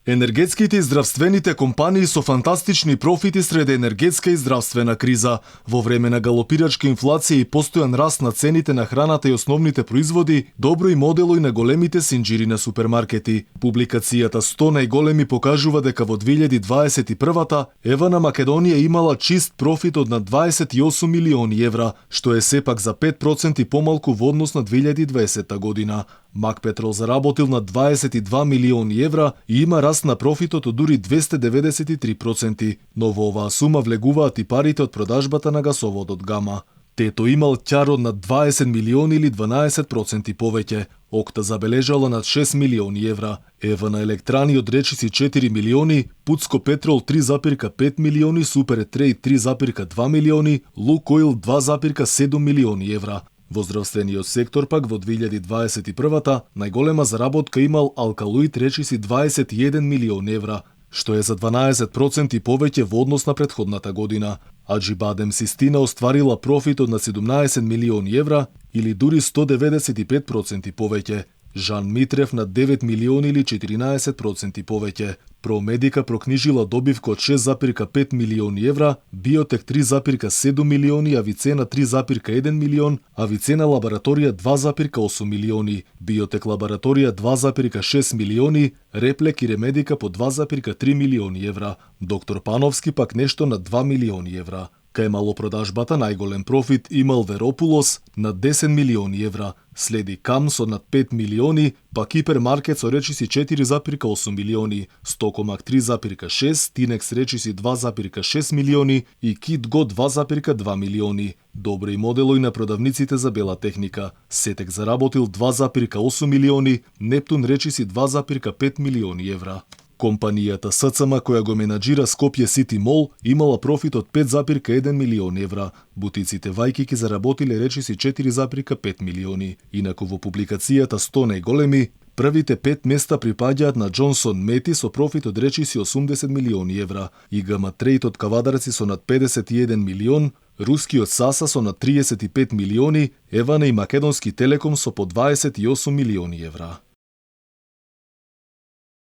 Енергетските и здравствените компании со фантастични профити сред енергетска и здравствена криза. Во време на галопирачка инфлација и постојан раст на цените на храната и основните производи, добро и модело и на големите синџири на супермаркети. Публикацијата 100 најголеми покажува дека во 2021-та Ева на Македонија имала чист профит од над 28 милиони евра, што е сепак за 5% помалку во однос на 2020 година. Макпетрол заработил на 22 милиони евра и има раст на профитот од дури 293%, но во оваа сума влегуваат и парите од продажбата на гасоводот Гама. Тето имал ќар од над 20 милиони или 12% повеќе. Окта забележала над 6 милиони евра. Ева на електрани од речиси 4 милиони, Пуцко Петрол 3,5 милиони, Супер Трейд 3,2 милиони, Лукойл 2,7 милиони евра. Во здравствениот сектор пак во 2021-та најголема заработка имал Алкалоид речиси 21 милион евра, што е за 12% повеќе во однос на претходната година. Аџибадем Систина остварила профит од на 17 милиони евра или дури 195% повеќе. Жан Митрев на 9 милиони или 14% повеќе. Промедика прокнижила добивка од 6,5 милиони евра, Биотек 3,7 милиони, Авицена 3,1 милион, Авицена лабораторија 2,8 милиони, Биотек лабораторија 2,6 милиони, Реплек и Ремедика по 2,3 милиони евра, Доктор Пановски пак нешто на 2 милиони евра. Кај малопродажбата најголем профит имал Веропулос на 10 милиони евра, следи Кам со над 5 милиони, па Кипермаркет со речиси 4,8 милиони, Стокомак 3,6, Тинекс речиси 2,6 милиони и Китго 2,2 милиони. Добро и модело и на продавниците за бела техника. Сетек заработил 2,8 милиони, Нептун речиси 2,5 милиони евра. Компанијата СЦМ која го менаџира Скопје Сити Мол имала профит од 5,1 милион евра. Бутиците Вајкики заработиле речиси 4,5 милиони. Инаку во публикацијата 100 најголеми, првите 5 места припаѓаат на Джонсон Мети со профит од речиси 80 милиони евра, ИГМ Трейд од Кавадарци со над 51 милион, рускиот Саса со над 35 милиони, Евана и Македонски Телеком со по 28 милиони евра.